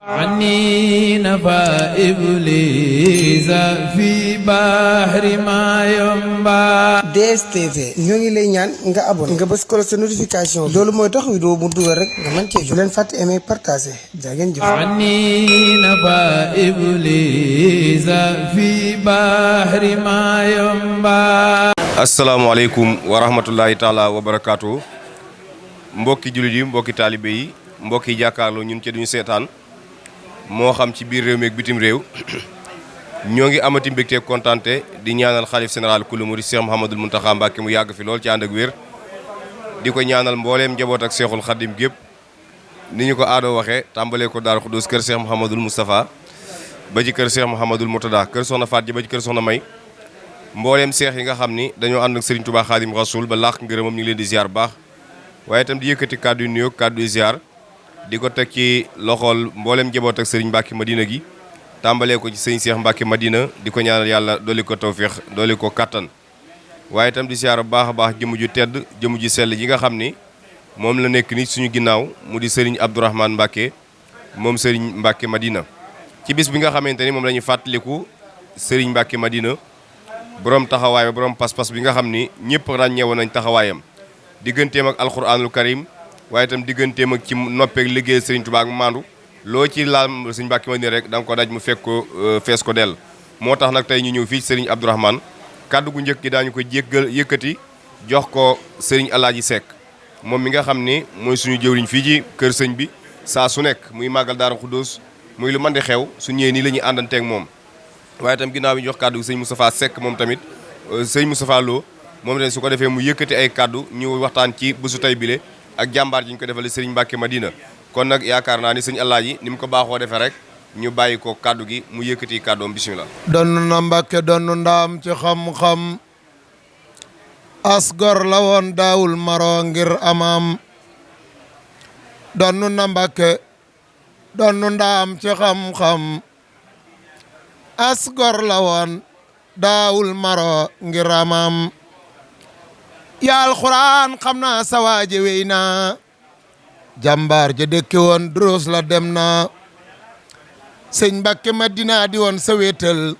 عني نفى إبليس في بحر ما ينبع. DSTV ñoo ngi lay ñaan nga abonné nga bës ko sa notification loolu mooy tax vidéo bu dugal rek nga mën cee jot. bu leen fàtte aimer partager jaa ngeen jëf. عني نفى إبليس في بحر ما ينبع. asalaamaaleykum wa rahmatullahi taala wa barakaatu mbokki jullit yi mbokki taalibe yi mbokki jàkkaarloo ñun ci duñu seetaan moo xam ci biir réew mi ak bitim réew ñoo ngi amati mbégte kontante di ñaanal xalif général kulu murid Cheikh Mouhamadoul Mountakha Mbacké mu yàgg fi lool ci ànd ak wér di ko ñaanal mbooleem njaboot ak Cheikhul Khadim gépp ni ñu ko aadoo waxee tàmbalee ko Daaru Xudoos kër Cheikh Mouhamadoul Moustapha ba ci kër Cheikh Mouhamadoul Moutada kër Soxna Faat ji ba ci kër Soxna May mbooleem seex yi nga xam ni dañoo ànd ak Serigne Touba Khadim Rasoul ba làq ngërëmam ñu ngi leen di ziar baax waaye itam di yëkkati kàddu yu nuyoo kàddu yu ziar di ko teg ci loxool mbooleem njaboot ak Serigne Mbacké Madina gi tàmbalee ko ci Serigne Cheikh Mbacké Madina di ko ñaanal yàlla dooli ko tawféex dooli ko kattan waaye itam di ziar bu baax a baax jëmu ju tedd jëmu ju sell ji nga xam ni moom la nekk ni suñu ginnaaw mu di Serigne Abdourahmane Mbacké moom Serigne Mbacké Madina ci bis bi nga xamante ni moom la ñu fàttaliku Serigne Mbacké Madina borom taxawaay ba borom pas-pas bi nga xam ni ñëpp ràññeewoon nañ taxawaayam digganteem ak alxuraanul karim waaye itam digganteem ak ci noppeek liggéey Serigne Touba ak maandu loo ci laal Serigne Mbacké Madina rek da nga ko daj mu fekk ko fees ko dell moo tax nag tey ñu ñëw fii Serigne Abdourahmane kàddu gu njëkk gi daañu ko yëkkati jox ko Serigne Alaaji Seck moom mi nga xam ni mooy suñu jëwriñ fii ci kër sëñ bi saa su nekk muy màggal Daaru Xudoos muy lu mën di xew su ñëwee nii la ñuy àndanteeg moom waaye itam ginnaaw bi ñu jox kàddu sëñ Moustapha Seck moom tamit sëñ Moustapha Lo moom tamit su ko defee mu yëkkati ay kàddu ñu waxtaan ci bésu tey bile ak jàmbaar ji ñu ko defale Serigne Mbacké Madina kon nag yaakaar naa ni sëñ Alaaji ni mu ko baaxoo defee rek ñu bàyyi ko kàddu gi mu yëkkati kàddoom bismillah. donn na Mbacké donn ndaam ci xam-xam as gor la woon daawul maro ngir amam donn na Mbacké donn ndaam ci xam-xam as gor la woon daawul maro ngir amam yaa alxuraan xam naa sawaaje wey naa jàmbaar ja dëkke woon duruus la dem na sëñ Mbacké Madina di woon sa wéetal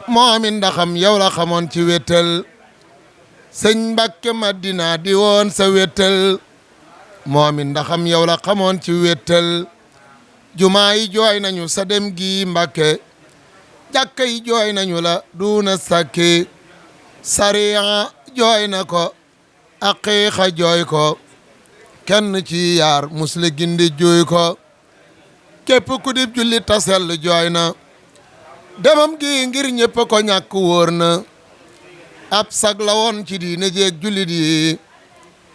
moomi ndaxam yow la xamoon ci wéetal sëñ Mbacké Madina di woon sa wéetal moomi ndaxam yow la xamoon ci wéetal jumaa yi jooy nañu sa dem gi Mbacké jàkka yi jooy nañu la duuna sakki sariya jooy na ko aqiiqa jooy ko kenn ci yaar musle gindi jooy ko képp ku dib julli tasel jooy na demam gi ngir ñëpp ko ñàkk wóor na ab sag la woon ci diine jeeg jullit yi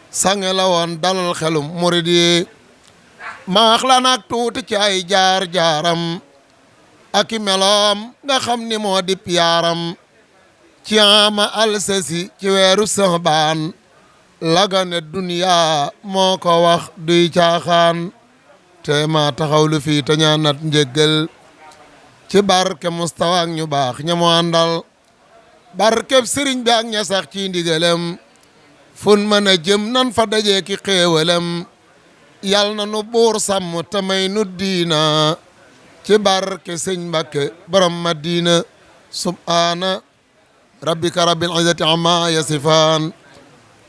sange la woon dalal xelum murid yi maax la nag tuuti ci ay jaar-jaaram ak i meloom nga xam ni moo dip yaaram ci ama alsasi ci weeru Sahbaan lagane duniya moo ko wax duy caaxaan te ma taxawlu fii te ñaanat njëggal ci barke Mustafa ak ñu baax ña mu àndal barkeb sëriñ bi ak ña sax ci ndigalam fun mën a jëm nan fa dajee ki xéewalam yal na nu buur sàmm te may nu diina ci barke sëñ Mbacké borom Madina subhaana rabbika rabbil izzati amma yasifaan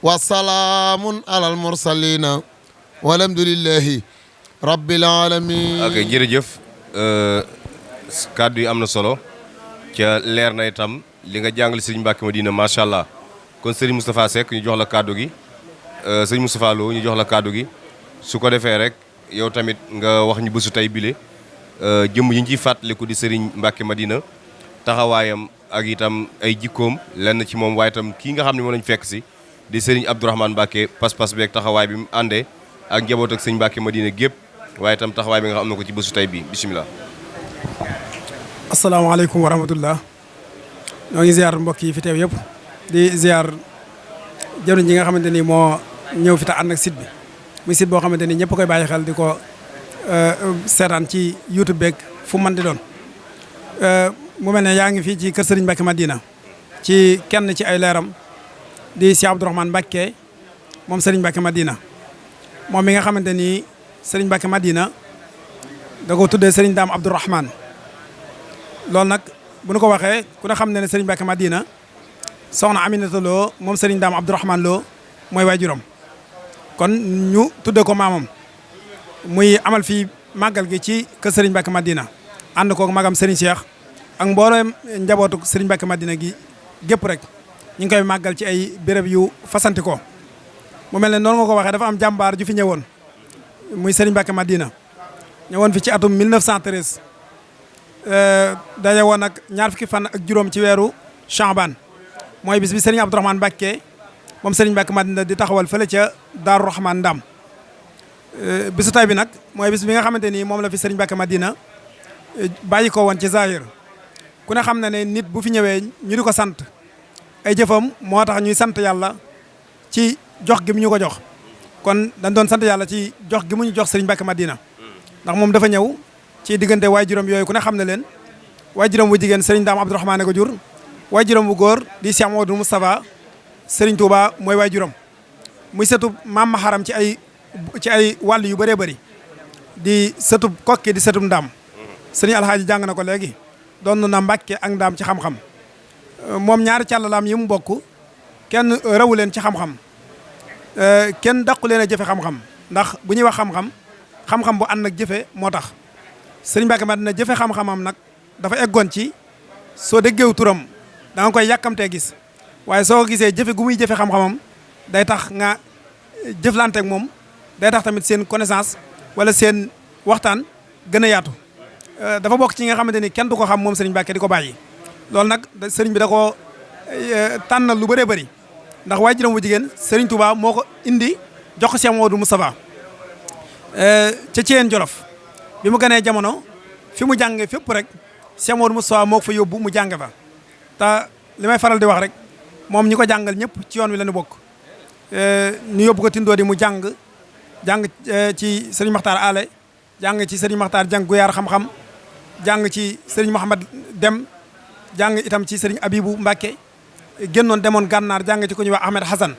wa salaamun alal mursalina walhamdulillahi rabbil alamin. ok jërëjëf kàddu yi am na solo ca leer na itam li nga jàngale Serigne Mbacké Madina macha allah kon Serigne Moustapha Seck ñu jox la kàddu gi Serigne Moustapha Lo ñu jox la kàddu gi su ko defee rek yow tamit nga wax ñu bésu tey bile jëmm yi ñu ciy fàttaliku di Serigne Mbacké Madina taxawaayam ak itam ay jikkoom lenn ci moom waaye itam kii nga xam ne moom lañu fekk si di Serigne Abdourahmane Mbacké pas-pas beeg taxawaay bi mu àndee ak njaboot ak Serigne Mbacké Madina gépp waaye itam taxawaay bi nga xam na ko ci bésu tey bi bisimilah. asalaamaaleykum wa rahmatullah ñoo ngi ziar mbokk yi fi teew yëpp di ziar jëwriñ ji nga xamante ni moo ñëw fi ta ànd ak site bi muy site boo xamante ni ñëpp koy bàyyi xel di ko seetaan ci YouTube beeg fu mu mën di doon mu mel ne yaa ngi fii ci kër Serigne Mbacké Madina ci kenn ci ay leeram di Cheikh Abdourahmane Mbacké moom Serigne Mbacké Madina moom mi nga xamante ni Serigne Mbacké Madina da ko tuddee Serigne Dame Abdourahman loolu nag bu nu ko waxee ku ne xam ne Serigne Mbacké Madina soxna Aminata Lo moom Serigne Dame Abdourahman Lo mooy waajuram kon ñu tuddee ko maamam muy amal fii màggal gi ci kër Serigne Mbacké Madina ànd koog magam Serigne Cheikh ak mboolem njabootu Serigne Mbacké Madina gi gépp rek ñu ngi koy màggal ci ay béréb yu fasanti ko mu mel ne noonu nga ko waxee dafa am jàmbaar ju fi ñëwoon muy Serigne Mbacké Madina ñëwoon fi ci atum 1913 daje woon ak ñaar fukki fan ak juróom ci weeru Chaban mooy bis bi Serigne Abdourahmane Mbacké moom Serigne Mbacké Madina di taxawal fële ca Daaru Rahman Ndam bisu tay bi nag mooy bis bi nga xamante ni moom la fi Serigne Mbacké Madina bàyyi ko woon ci Zahir ku ne xam na ne nit bu fi ñëwee ñu di ko sant ay jëfam moo tax ñuy sant yàlla ci jox gi mu ñu ko jox kon dañ doon sant yàlla ci jox gi mu ñu jox Serigne Mbacké Madina ndax moom dafa ñëw ci diggante waajuram yooyu ku ne xam ne leen waajuram bu jigéen Serigne Dame Abdourahmane ko jur waajuram bu góor di Cheikh Mamadou Moustapha Serigne Touba mooy waajuram muy sëtub maam Maharam ci ay wàll yu bëree bëri di sëtub kokki di sëtub ndaam Serigne Alhaaji jàng na ko léegi doon na Mbacké ak ndaam ci xam-xam moom ñaari càllalaam yi mu bokk kenn rawu leen ci xam-xam kenn daqu leen a jëfe xam-xam ndax bu ñuy wax xam-xam bu ànd ak jëfe moo tax Serigne Mbacké Madina jëfe xam-xamam nag dafa eggoon ci soo déggeew turam da nga koy yàkkamtee gis waaye soo ko gisee jëfe gu muy jëfe xam-xamam day tax nga jëflanteeg moom day tax tamit seen connaissance wala seen waxtaan gën a yaatu dafa bokk ci nga xamante ni kenn du ko xam moom Serigne Mbacké di ko bàyyi loolu nag Serigne bi da ko tànnal lu bëree bëri ndax waajuram bu jigéen Serigne Touba moo ko indi jox ko Cheikh Mamadou Moustapha ca Thiène Jolof bi mu ganee jamono fi mu jàngee fépp rek Cheikh Mamadou Moustapha moo ko fa yóbbu mu jànge fa te li may faral di wax rek moom ñi ko jàngal ñëpp ci yoon wi la ñu bokk ñu yóbbu ko Tindoo di mu jàng ci Serigne Makhtar Ale jàng ci Serigne Makhtar jàng guyaar xam-xam jàng ci Serigne Mouhamad Dem jàng itam ci Serigne Abibou Mbacké génnoon demoon gànnaar jàng ci ku ñuy wax Ahmed Hassan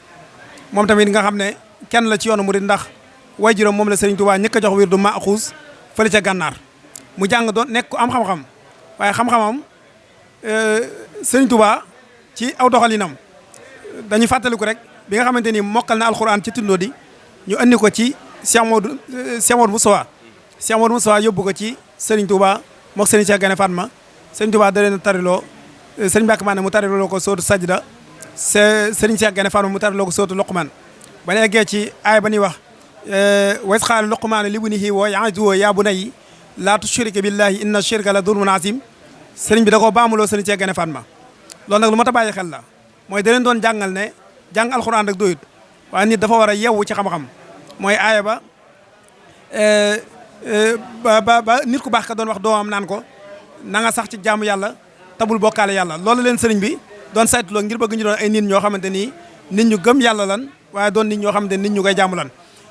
moom tamit nga xam ne kenn la ci yoonu murid ndax waajuram moom la Serigne Touba ñëkk a jox wirdu Maaxuus fële ca gànnaar mu jàng doon nekk ku am xam-xam waaye xam-xamam Serigne Touba ci aw doxalinam dañuy fàttaliku rek bi nga xamante ni mokkal na alxuraan ci Tindoo di ñu andi ko ci Cheikh Mamadou Moustapha yóbbu ko ci Serigne Touba mook Serigne Cheikh Gane Fatma Serigne Touba da leen tariloo Serigne Mbacké Madina mu tariloo ko sootu Sajda Serigne Cheikh Gane Fatma mu tariloo ko sootu Luqman ba ñu eggee ci aay ba ñuy wax wa iz qaala Luqmaanu libnihi wa ya'izuhu yaa bunayya laa tushrik billahi inna shirka la zulmun azim Serigne bi da koo baamuloo Serigne Cheikh Gane Fatma loolu nag lu mat a bàyyi xel la mooy da leen doon jàngal ne jàng alxuraan rek doyut waaye nit dafa war a yeewu ci xam-xam mooy aaya ba nit ku baax ka doon wax doomam naan ko na nga sax ci jaamu yàlla tabul bokkaale yàlla loolu leen sëriñ bi doon saytuloo ngir bëgg ñu doon ay nit ñoo xamante ni nit ñu gëm yàlla lan waaye doon nit ñoo xamante ni nit ñu koy jaamu lan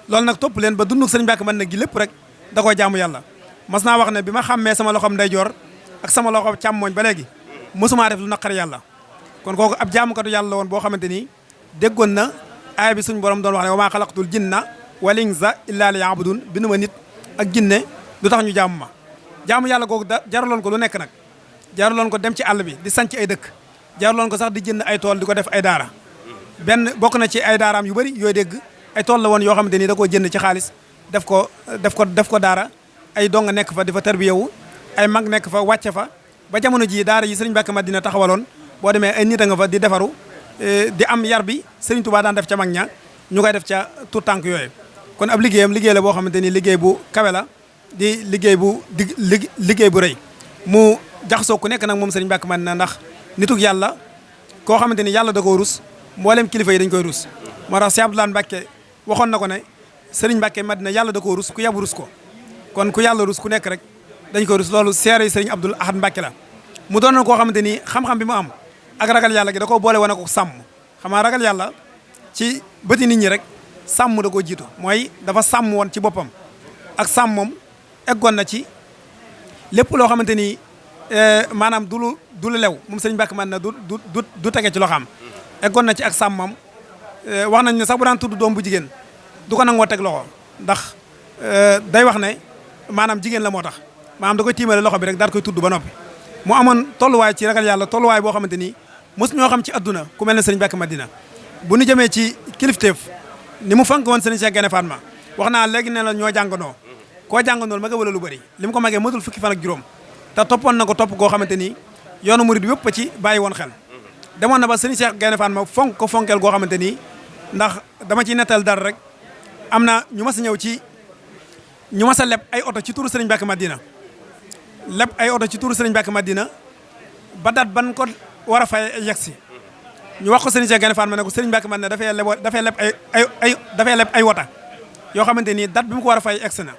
loolu nag topp leen ba dunduk sëriñ Mbacké Madina gi lépp rek da koy jaamu yàlla mas naa wax ne bi ma xàmmee sama loxoom ndeyjoor ak sama loxo càmmooñ ba léegi mosumaa def lu naqari yàlla kon kooku ab jaamukatu yàlla la woon boo xamante ni déggoon na aaya bi suñu borom doon wax ne wa maa xalaqtul jinna wal insa illa liya'budun bindu ma nit ak jinne du tax ñu jaamu ma jaamu yàlla googu da jaraloon ko lu nekk nag jaraloon ko dem ci àll bi di sanc ay dëkk jaraloon ko sax di jënd ay tool di ko def ay daara benn bokk na ci ay daaraam yu bëri yooyu dégg ay tool la woon yoo xamante ni da koo jënd ci xaalis def ko daara ay donga nekk fa di fa tarbiyewu ay mag nekk fa wàcce fa ba jamono jii daara yi Serigne Mbacké Madina taxawaloon boo demee ay nit a nga fa di defaru di am yar bi Serigne Touba daan def ca mag ña ñu koy def ca tout tànk yooyu kon ab liggéeyam liggéey la boo xamante ni liggéey bu kawe la di liggéey bu rëy mu jaxasoo ku nekk nag moom Serigne Mbacké Madina ndax nituk yàlla koo xamante ni yàlla da koo rus mboolem kilifa yi dañ koy rus moo tax Cheikh Abdoulaye Mbacké waxoon na ko ne Serigne Mbacké Madina yàlla da koo rus ku yabu rus ko kon ku yàlla rus ku nekk rek dañ koy rus loolu seere yi Serigne Abdoul Ahad Mbacké la mu doon na koo xamante ni xam-xam bi mu am ak ragal yàlla gi da koo boole woon ko sàmm xamaa ragal yàlla ci bëti nit ñi rek sàmm da koo jiitu mooy dafa sàmm woon ci boppam ak sàmm moom eggoon na ci lépp loo xamante ni maanaam du lu lew moom Serigne Mbacké Madina du tege ci loxaam eggoon na ci ak sàmmam wax nañ ne sax bu daan tudd doom bu jigéen du ko nangoo teg loxo ndax day wax ne maanaam jigéen la moo tax maanaam da koy tiimale loxo bi rek daal koy tudd ba noppi mu amoon tolluwaay ci ragal yàlla tolluwaay boo xamante ni mos ñoo xam ci adduna ku mel ne sëriñ Mbàkke Madina bu ñu jëmee ci kilifteef ni mu fonk woon sëriñ Cheikh Gaïndé Fatma wax naa léegi ne la ñoo jàngandoo koo jàngandool maga wala lu bëri li mu ko magee matul fukki fan ak juróom te toppoon na ko topp koo xamante ni yoonu murid yëpp ci bàyyi woon xel demoon na ba sëriñ Cheikh Gaïndé Fatma fonk ko fonkeel goo xamante ni ndax dama ciy nettal dara rek am na ñu mas a ñëw ci ñu mas a leb ay oto ci turu sëriñ Mbàkke Madina leb ay oto ci turu sëriñ Mbàkke Madina ba dat ban ko war a fay yegg si ñu wax ko sëriñ Cheikh Gaïndé Fatma ne ko sëriñ Mbàkke Madina dafay leb ay wota yoo xamante ni dat bi mu ko war a fay egg si na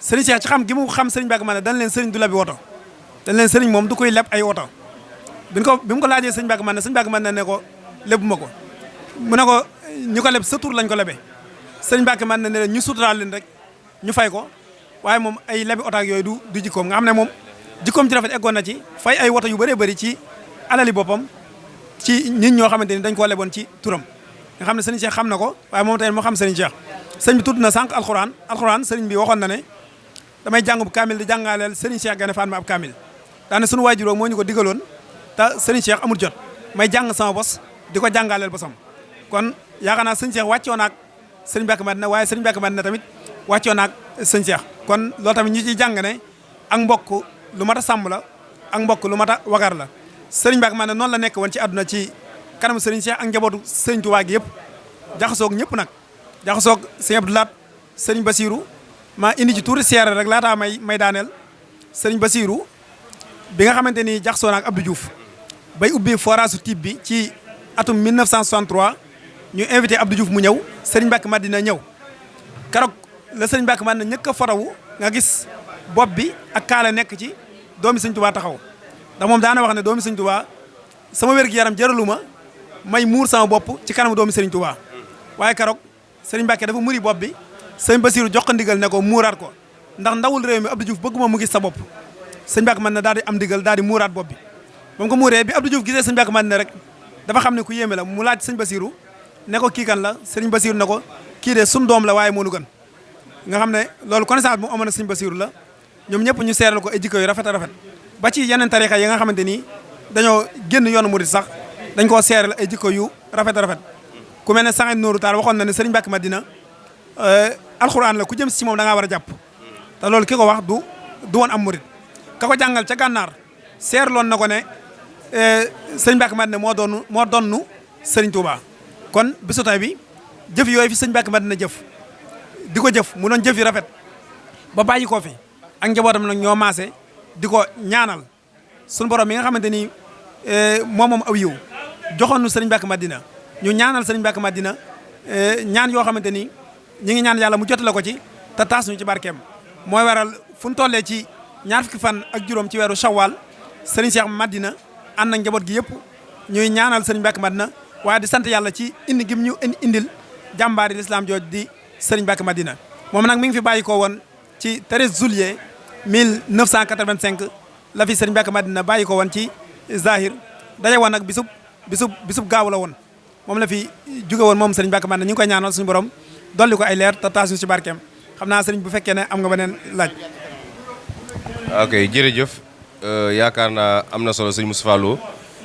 sëriñ Cheikh ci xam gi mu xam sëriñ Mbàkke Madina dañ leen sëriñ du lebi woto dañ leen sëriñ moom du koy leb ay woto bi mu ko laajee sëriñ Mbàkke Madina ne ko lebu ma ko mu ne ko ñu ko leb sa tur lañ ko lebe sëriñ Mbàkke Madina ne ñu suturaal leen rek ñu fay ko waaye moom ay lebi oto ak yooyu du jikkoom nga xam ne moom jikkoom ci rafet eggoon na ci fay ay woto yu bëree bëri ci alali boppam ci nit ñoo xamante ni dañ koo leboon ci turam nga xam ne sëriñ Cheikh xam na ko waaye moom tamit moo xam sëriñ Cheikh sëriñ bi tudd na sànq alxuraan sëriñ bi waxoon na ne damay jàng bu kaamil di jàngaaleel sëriñ Cheikh Gaïndé Fatma ab kaamil daane suñu waajuroo moo ñu ko digaloon te sëriñ Cheikh amul jot may jàng sama bos di ko jàngaaleel bosam kon yaakaar naa sëriñ Cheikh wàccoo naak sëriñ Mbàkke Madina waaye sëriñ Mbàkke Madina tamit wàccoo naak sëriñ Cheikh kon loolu tamit ñu ciy jàng ne ak mbokk lu mat a sàmm la ak mbokk lu mat a wagar la sëriñ Mbàkke Madina noonu la nekk woon ci àdduna ci kanamu sëriñ Cheikh ak njabootu sëriñ Tuubaa gi yëpp jaxasoog ñëpp nag jaxasoog sëriñ Abdou Lahat sëriñ Basiiru maa indi ci tuuti seere rek laataa may daaneel sëriñ Basiiru bi nga xamante ni jaxasoo naak Abdou Diouf bay ubbi forage su Tiib bi ci atum 1963 ñu invité Abdou Diouf mu ñëw sëriñ Mbàkke Madina ñëw keroog la sëriñ Mbàkke Madina ñëkk a fotowu nga gis bopp bi ak kaala nekk ci doomi sëriñ Tuubaa taxaw ndax moom daana wax ne doomi sëriñ Tuubaa sama wér-gi-yaram jëralu ma may muur sama bopp ci kanamu doomi sëriñ Tuubaa waaye keroog sëriñ Mbàkke dafa muri bopp bi sëriñ Basiiru jox ko ndigal ne ko muuraat ko ndax ndawul réew mi Abdou Diouf bëgguma mu gis sa bopp sëriñ Mbàkke Madina daal di am ndigal daal di muuraat bopp bi ba mu ko muuree bi Abdou Diouf gisee sëriñ Mbàkke Madina rek dafa xam ne ku yéeme la mu laaj sëriñ Basiiru ne ko kii kan la sëriñ Basiiru ne ko kii de sun doom la waaye moo nu gën nga xam ne loolu connaissance bi mu amoon na sëriñ Basiiru la ñoom ñëpp ñu seeral ko ay jikko yu rafet a rafet ba ci yeneen tarixa yi nga xamante ni dañoo génn yoonu murid sax dañ koo seeral ay jikko yu rafet a rafet ku mel ne Saxit Nooru Taal waxoon na ne sëriñ Mbàkke Madina alxuraan la ku jëm si moom da ngaa war a jàpp te loolu ki ko wax du woon am murid ka ko jàngal ca gànnaar seerloon na ko ne sëriñ Mbàkke Madina moo doonnu sëriñ Touba kon bisu tay bi jëf yooyu fi sëriñ Mbàkke Madina jëf di ko jëf mu doon jëf yu rafet ba bàyyi koo fi ak njabootam nag ñoo maase di ko ñaanal suñu borom mi nga xamante ni moom aw yiw joxoon nu sëriñ Mbàkke Madina ñu ñaanal sëriñ Mbàkke Madina ñaan yoo xamante ni ñi ngi ñaan yàlla mu jotale ko ci te taas ñu ci barkeem mooy waral fu ñu tollee ci ñaar fukki fan ak juróom ci weeru Shawwal sëriñ Cheikh Madina ànd ak njaboot gi yëpp ñuy ñaanal sëriñ Mbàkke Madina waaye di sant yàlla ci indi gim ñu indil jàmbaari lislaam jooj di sëriñ Mbàkke Madina moom nag mi ngi fi bàyyi ko woon ci 13 juillet 1985 la fi sëriñ Mbàkke Madina bàyyi ko woon ci Zahir daje woon nag bisub gaaw la woon moom la fi jóge woon moom sëriñ Mbàkke Madina ñu ngi koy ñaanal suñu borom dolli ko ay leer te taas ñu ci barkeem xam naa sëriñ bu fekkee ne am nga beneen laaj. ok jërëjëf yaakaar naa am na solo sëñ Moustapha Lo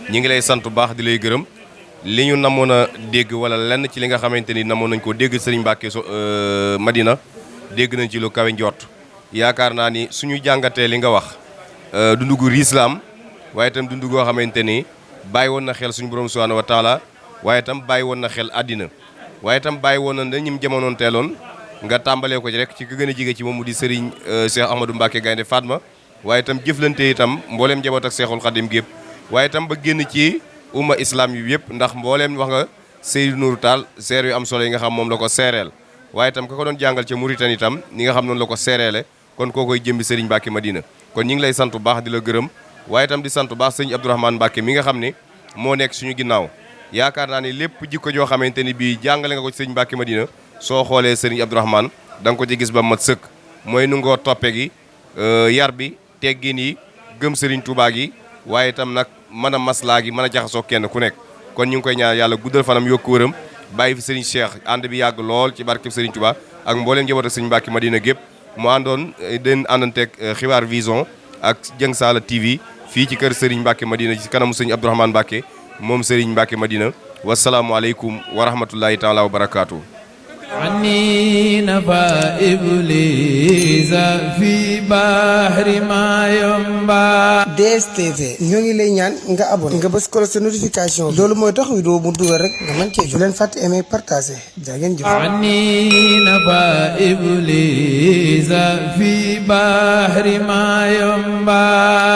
ñi ngi lay sant bu baax di lay gërëm li ñu namoon a dégg wala lenn ci li nga xamante ni namoon nañ ko dégg sëriñ Mbàkke Madina dégg nañ ci lu kawe njort yaakaar naa ni suñu jàngatee li nga wax dundu gu lislaam waaye itam dundu goo xamante ni bàyyi woon na xel suñu borom subhanahu wa taala waaye itam bàyyi woon na xel àddina waaye itam bàyyi woon na ñim jamonoon teeloon nga tàmbalee ko ci rek ci ku gën a jige ci moom mu di Serigne Cheikh Ahmadou Mbacke Gaïndé Fatma waaye itam jëflante itam mbooleem njaboot ak Cheikhul Khadim gépp waaye itam ba génn ci umma islam yu yëpp ndax mbooleem wax nga Seydou Nourou Tall seer yu am solo yi nga xam moom la ko seereel waaye itam ka ko doon jàngal ca Mauritanie itam ni nga xam noonu la ko seereele kon koo koy jëmbi Serigne Mbacke Madina kon ñi ngi lay sant bu baax di la gërëm waaye itam di sant bu baax Serigne Abdourahmane Mbacke mi nga xam ne moo nekk suñu ginnaaw yaakaar naa ni lépp jikko joo xamante ni bii jàngale nga ko ci Serigne Mbacke Madina soo xoolee Serigne Abdourahmane da nga ko ci gis ba mat sëkk mooy nu ngoo toppe gi yar bi teggin yi gëm Serigne Touba gi waaye itam nag mën a maslaa gi mën a jaxasoo kenn ku nekk kon ñu ngi koy ñaan yàlla guddal fanam yokku wëram bàyyi fi Serigne Cheikh ànd bi yàgg lool ci barkeb Serigne Touba ak mbooleem njaboot ak Serigne Mbacke Madina gépp mu àndoon den àndanteeg Xibaar Vision ak Dieng Saala TV fii ci kër Serigne Mbacke Madina ci kanamu Serigne Abdourahmane Mbacke moom Serigne Mbacke Madina wasalaamualeykum wa rahmatullahi taala wa barakaatu. عني نفى إبليس في بحر ما ينبع DSTV ñoo ngi lay ñaan nga abonné nga bës ko sa notification loolu mooy tax vidéo mu dugal rek nga mën cee jot bu leen fàtte aimer partager jaa ngeen jëf. عني نفى إبليس في بحر ما ينبع